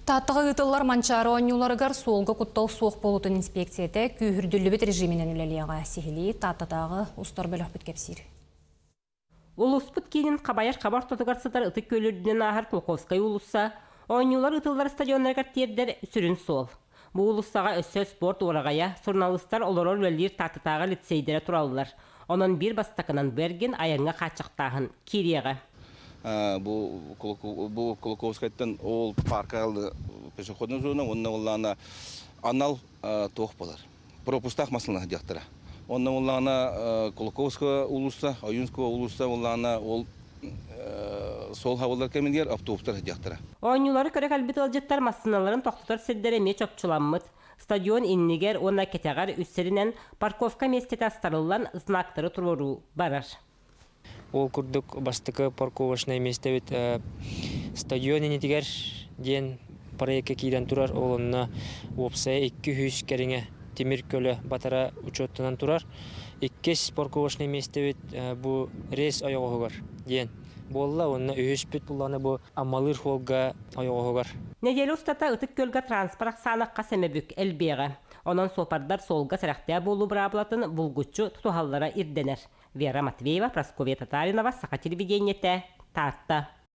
Тааттаҕа ыытыллар Манчаары оонньууларыгар суолга куттал суох буолуутун инспекцията күүһүрдүллүбүт режиминэн үлэлиэҕэ. Сиһилии Тааттатааҕы устар бөлөхпүт кэпсиир. Улууспут киинин хабайар хаба ортотугар сытар Ытык Күөл үрдүнэн ааһар Кулаковскай уулусса, оонньуулар ыытыллар стадионнарыгар тиэрдэр сүрүн суол. Бу уулуссаҕа өссө спорт уораҕайа, суруналыыстар олорор-үлэлиир Тааттатааҕы лицейдэрэ тураллар. Онон биир бастакынан бу эргин айаҥҥа хааччахтааһын киириэҕэ. Бу бу Кулаковскайтан ол парка пешеходная зона уонна улаана анал туох болар пропустаах массыына диэхтэрэ. Онно улаана Кулаковская уулусса, Ойуунская уулусса улаана ол суол хабыллар кэмигэр автобустар диэхтэрэ. Оонньуулары көрө кэлбит ыалдьыттар массыыналарын тохтотор сирдэрэ эмиэ чопчуламмыт. Стадион иннигэр уонна кэтэҕэр үс сиринэн парковка миэстэтэ астарыллан знактары туруоруу барар. Ол курдук бастакы парковочнай миэстэбит стадион иннитигэр диэн проекка киирэн турар. Ол онно уопсайа 200 кэриҥэ тимир көлө батара учуоттанан турар. Иккис парковочнай миэстэбит бу рейс ойоҕоһугар диэн буолла. Уонна үһүспүт буллаҕына бу Аммалыыр суолга ойоҕоһугар. Нэдиэлэ устата Ытык Күөлгэ транспорт ахсаана хас эмэ бүк элбиэҕэ. Онон суопардар суолга сэрэхтээх буолуу быраабылатын булгуччу тутуһаллара ирдэнэр. Вера Матвеева, Прасковья Татаринова, Саха телевидениетэ, Таатта.